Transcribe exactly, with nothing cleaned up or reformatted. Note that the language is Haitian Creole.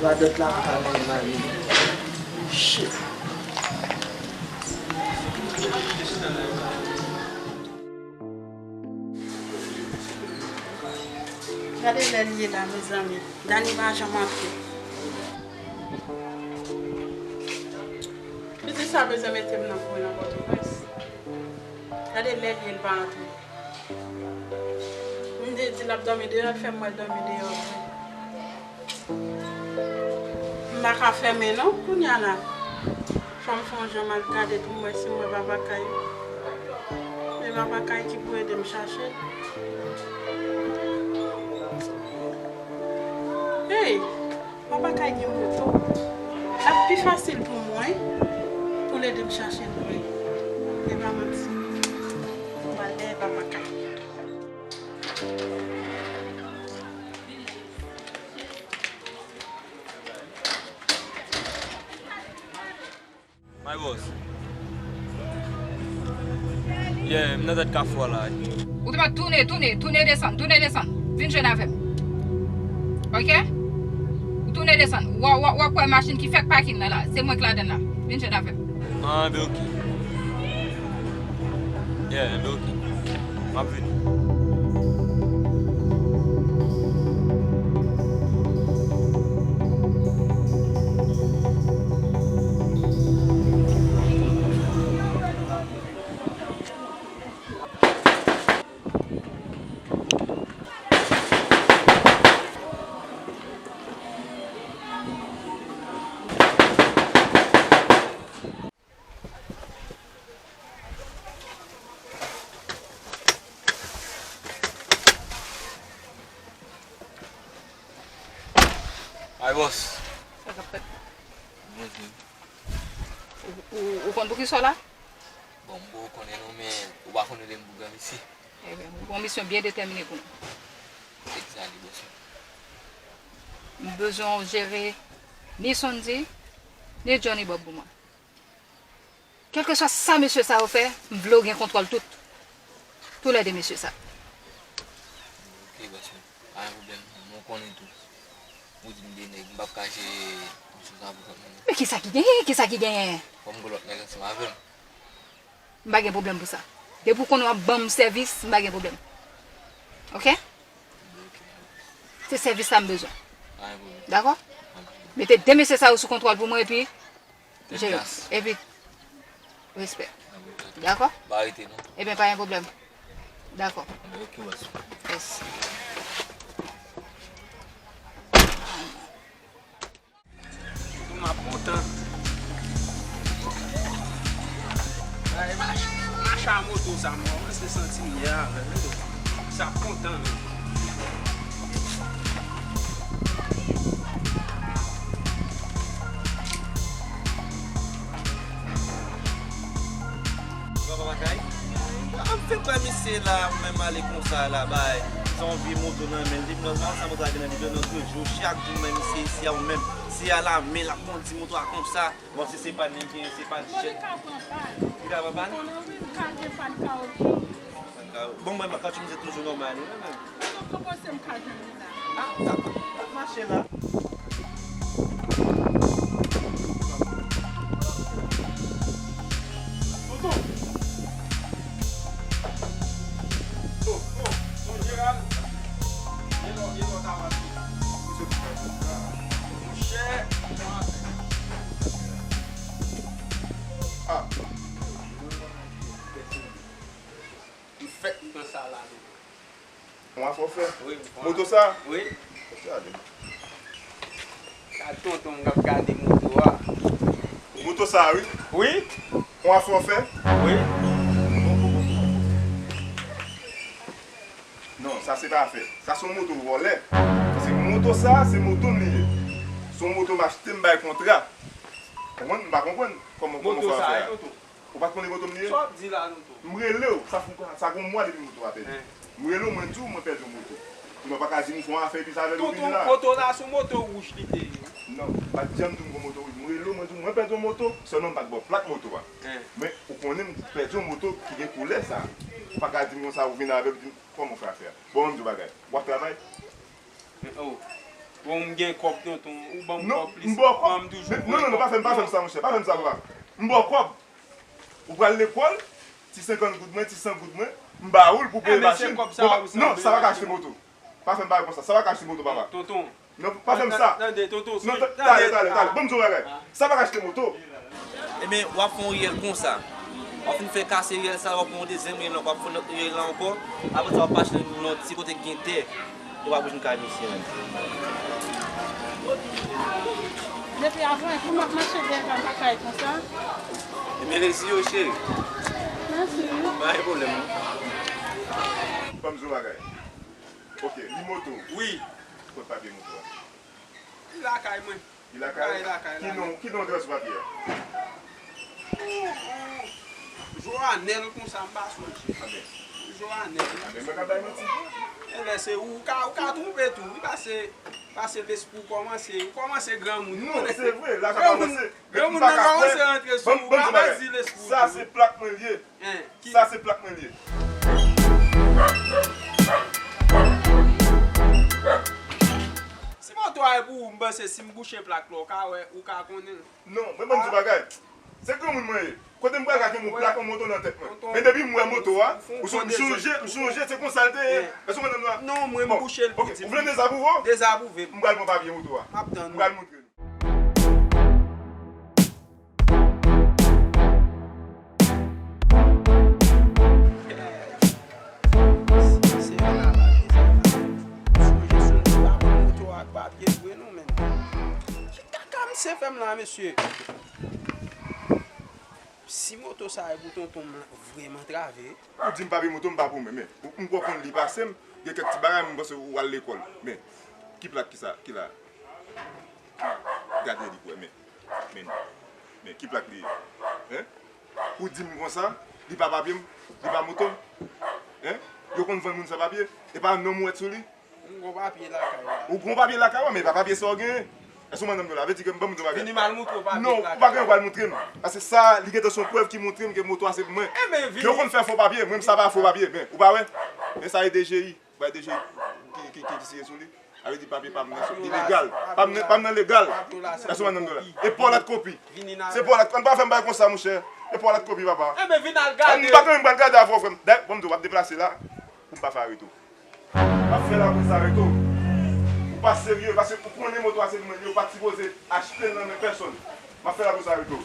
Radòt la pa nan mami. Shit. Gade lè l ye la, mezanmi. Dani pa janm antre. Piti sa bezwen mete m nan kouri nan Pòtoprens. Gade lè l ye, l pa antre. M te di l ap dòmi deyò, l fè m wè l dòmi deyò vre. M pa ka fèmen non, kounye a la. Fò m fè yon jan m al gade pou m wè si m wè papa Kay. Men papa Kay ki pou ede m chache l. Hey! Papa Kay gen moto. L ap pi fasil pou mwen pou l ede m chache l vre. E pa manti. M pral dèyè papa Kay. My boss. Yeah, m nan tèt kafou a la. Ou te pa tounen, tounen, tounen desann, tounen desann. Vin jwenn avè m. Ok? Ou tounen desann. W a, w a, w ap wè machin ki fèk pakin nan la. Se mwen k ladann la. Vin jwenn avè m. Ah, ben ok. Yeah, ben ok. M ap vini. Ay, bòs. Sa k ap fèt? Bonjou. Ou, ou, ou konn poukisa w la? Bon, m poko konnen non, men ou pa konnen lè m pou granmesi. Ebyen, ou gon misyon byen detèmine pou mwen. Egzakte, bòs. M bezwen w jere ni Sondy, ni Johnny Bob pou mwen. Kèlkeswa sa mesye sa yo fè, m vle w gen kontwòl tout. Toulède mesye sa. Ok, bòs mwen. Pa gen pwoblèm. Mwen konnen tou. Ou di m de nèg, m p ap ka jere misye sa pou kont mwen non. Men kisa ki genyen? Kisa ki genyen? Fò m gen lòt nèg ansanm avè m. M pa gen pwoblèm pou sa. Depi w konnen w ap ban m sèvis, m pa gen pwoblèm. Ok? Ok. Se sèvis sa m bezwen. Pa gen pwoblèm. Dakò? Ok. Mete de mesye sa yo sou kontwòl pou mwen epi Tèt gras. Epi, respè. Dakò? Pa rete non. Ebyen, pa gen pwoblèm. Dakò. Ok, bòs. Yes. M ap kontan. Ay, mach-, mache a moto sa, m kòmanse santi m ye avè l. Sa kontan, non. Papa Kay? An fèt, bay misye la, ou menm ale konsa la, bay. Se yon vye moto nan men l. Depi nòmalman, sa moto a gen nan men l, lòt jou, chak jou, men misye isi a, ou menm, se a la men l ap kondi moto a konsa. Bon, si se pa l li gen, se pa l jèt. Li ka pran pa l. Li ka pran pa l? Konnen wi, li ka gen pa l, li ka oke. Bon, mwen, kawotchou misye toujou nòmal, wi, menm. Mwen poko panse m ka jwenn li la. Ah, sa, sa, sa mache la. Tonton! Oh, oh, oh, Jeral! Gen lò, gen lò ta pase. Monchè! Ah! M fèk pran sa la, non. Yon afè w fè? Wi, m fè. Moto sa? Wi. Gade. Gad tonton m k ap gade moto a. Moto sa, wi? Wi. Yon afè w fè? Wi. Non, sa se pa afè. Sa se yon moto vòlè. Se moto sa, se moto m li ye. Se yon moto m achte, m bay kontra. Konprann? M pa konprann kòman, kòman w fè afè a. Moto sa, wi, tonton. Ou pa t konnen moto m li ye? Sa w ap di la, tonton? M rele w, sa fè, sa gon mwa depi moto a pèdi. Hein. M rele w, mwen di w mwen pèdi yon moto. Kounye a w pa ka di m fè yon afè epi sa avè l ou vini la. Tonton, moto la se yon moto wouj li te ye. Non, m pa t janm di w m gon moto wouj. M rele w, mwen di w mwen pèdi yon moto, sèlman m pa t ba w plak moto a. Hein. Men ou konnen m pèdi yon moto ki gen koulè sa. Ou pa ka di m konsa ou vin avè l, ou di m kòman w fè afè a. Bon, mwen m di w bagay. W ap travay? Men, oh. Bon, m gen kòb, tonton. Ou ban m Non, kòb plis. m ba w kòb. Ban m toujou Non, non, non, pa fè m, pa fè m kòb. sa, monchè. Pa fè m sa, papa. M ba w kòb. Ou pral lekòl, ti senkant goud mwen, ti san goud mwen, m ba ou l pou peye machin. Enben, se kòb sa ou sanble. Non, sa pa ka achte moto. Pa fè m bagay konsa. Sa pa ka achte moto, papa. Tonton. Non, pa fè m sa. Tande, tonton. Non, talè, talè, talè. Ban m di w yon bagay. Sa pa ka achte moto. Ebyen, w ap fè yon riyèl konsa. W ap fin fè kase riyèl sa, w ap fè yon dezyèm riyèl ankò, w ap fè yon lòt riyèl la ankò. Apre sa, w ap mache nan yon ti kote k gen tè. Ou pa bezwen kay misye menm. Depi avan, pou m ap mache dèyè pa m pa kay konsa. Ebyen, resi yo, cheri. Mèsi. Pa gen pwoblèm, non. Ban m di w yon bagay. Ok, li moto. Wi. Kot papye moto a? Li lakay mwen. Li lakay? Li lakay, Ki non, ki non ki sou papye a? Joanèl konsa, m pa sonje. Anben. Joanèl. Anben, mwen ka bay manti. Enben, se ou, ou ka, ou ka twonpe tou. Li pase, pase lespri w kòmanse, ou kòmanse granmoun. Non, se vre, lajan pa kòmanse. Granmoun nan kòmanse rantre sou ou, pa pase lespri w. Sa se plak mwen li ye. Hein, ki- Sa se plak mwen li ye. Si moto a e pou ou, m panse si m bouche plak la, ou ka wè, ou ka konnen. Non, mwen ban m di bagay. Se granmoun mwen ye. Kote m pral ka gen yon plak yon moto nan tèt mwen. Men depi m wè moto a, ou sou m chanje, m chanje, se konsa l te ye. Èske w konprann la? Non, mwen m bouche l pou di. Ou vle dezapwouve w? Dezapwouve m. M pral pran papye moto a. M ap tann M ou. pral montre nou. Se vin ala, se vin ala. Sonje sou nou pa pran moto ak papye vre non, men. Ki kaka misye fè m la, mesye? Si moto sa e pou tonton m vrèman trave. Ou di m papye moto m pa pou mwen, men ou m kwè w konn li pase m, gen kèk ti bagay m panse ou al lekòl. Men, ki plak ki sa, ki la? Gade li kwè, men, men, men ki plak li ye? Hein? Ou di m konsa, li pa papye m, li pa moto m? Hein? Yo konn vann moun san papye? E pa non m wè sou li? M gon papye lakay la. Ou gon papye lakay ou, men e pa papye sa w genyen. Èske w konprann la? Vle di ke m ban m di w bagay. Vini m al moutre w papye Non, lakay. Ou pa gen dwa al montre m. Paske sa, li gentan se yon prèv ki montre m ke moto a se pou mwen. Enben, vini. Yo konn fè fo papye, mwen m sa pa fo papye, men ou pa wè? Men sa e D G I, bay D G I ki, ki, ki, ki siyen sou li. Sa vle di papye pa m nan, li legal. Pa m nan, pa m nan legal. Èske w konprann la? E pa w la t kopi. Se pa w la t, ann pa fè m bagay konsa, monchè. E pa w la t kopi, papa. Enben, vin al gade. Ann pa kanmenm pral gade avè w, frè m. Dayè, ban m di w, w ap deplase la. Pou m pa fè areto. M ap fè lapolis arete w. Ou pa serye, paske ou konnen moto a se pou mwen li ye, ou pa t sipoze achte l nan men pèsonn. M ap fè lapolis arete w.